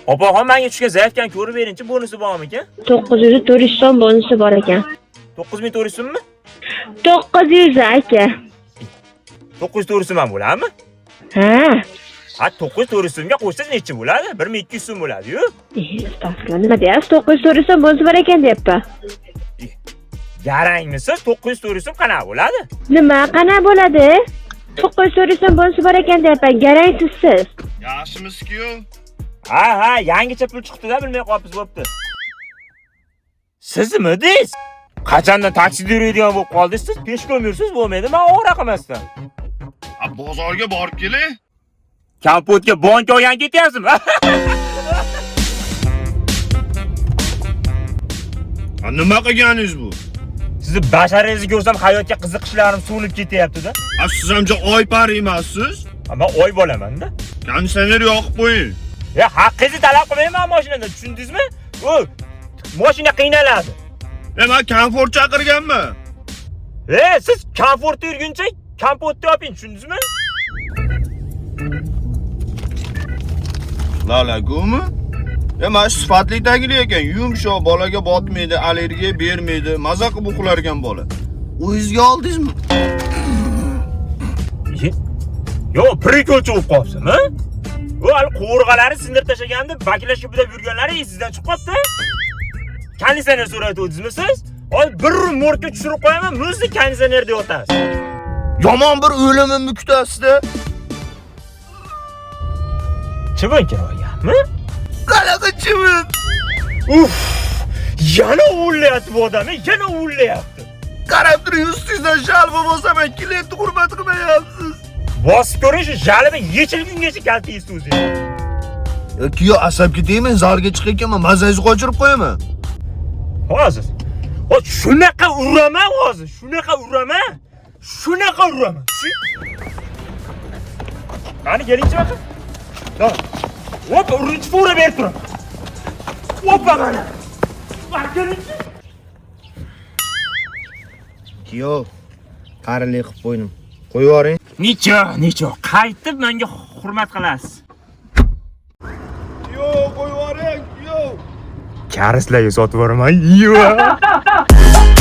Opaxon, menga tushgan zaявkani ko'rib beringchi, bonusi bormikan? 904 so'm bonusi bor ekan. 9400 so'mmi? 900 aka. 904 so'm ham bo'ladimi? Ha. Ha, 904 so'mga qo'shsangiz necha bo'ladi? 1200 so'm bo'ladi-yu. Astag'firullah, nima deyapsiz? 904 so'm bonusi bor ekan deyapti. Garangmisiz? 904 so'm qanaqa bo'ladi? Nima qana bo'ladi? 904 so'm bonusi bor ekan deyapman. Garangsiz siz. Yaxshimisiz kuyov? Ha, ha, yangicha pul chiqdi-da, bilmay qolibmiz, bo'pti. Siznimi deysiz? Qachondan taksida yuradigan bo'lib qoldingiz siz? Peshkom yursiz bo'lmaydi, men ovora qilmasdan. A bozorga borib keling. Kompotga bank olgan ketyapsizmi? A nima qilganingiz bu? Sizni basharangizni ko'rsam hayotga qiziqishlarim so'nib ketyapti-da. A siz hamja oypari emassiz? Men oy bo'laman-da. Konditsioner yoqib qo'ying. Ya haqqingizni talab qilmayman mashinada, tushundingizmi? U mashina qiynaladi. E men komfort chaqirganman. E, siz komfortda yurguncha kompotni yoping, tushundingizmi? Lalagumi? E mana shu sifatli tagili ekan, yumshoq, bolaga botmaydi, allergiya bermaydi, maza qilib uxlar ekan bola. O'zingizga oldingizmi? Yo, prikolchi bo'lib qolibsizmi? U hali qovurg'alari sindirib tashlaganda baklashga budab yurganlari esingizdan chiqib qolibdi. Konditsioner so'rayotgandingizmi siz? Hozir bir morgga tushirib qo'yaman, muzdek konditsionerda yotasiz. Yomon bir o'limimni kutasizda. Chivin kirib olganmi? Qanaqa chivin? Uf! Yana uvillayapti bu odam, yana uvillayapti. Qarab turing, ustingizdan shalva bosaman, klientni hurmat qilmayapsiz. Bosib ko'ring shu jalaba yechilgungacha kaltaysiz o'zingiz. E, kuyov asabga tegmang, zalga chiqayotganman, mazangizni qochirib qo'yaman. Hozir. Hozir shunaqa uraman hozir, shunaqa uraman. Shunaqa uraman. Qani kelingchi baqa. Hop, urinchi fura berib turaman. Hoppa mana. Mana kelingchi. Kuyov, qarilik qilib qo'ydim. Qo'yib yuboring. Necha, necha qaytib menga hurmat qilasiz. Kuyov, qo'yib yuboring, kuyov. Karislarga sotib yuboraman. Yo'q.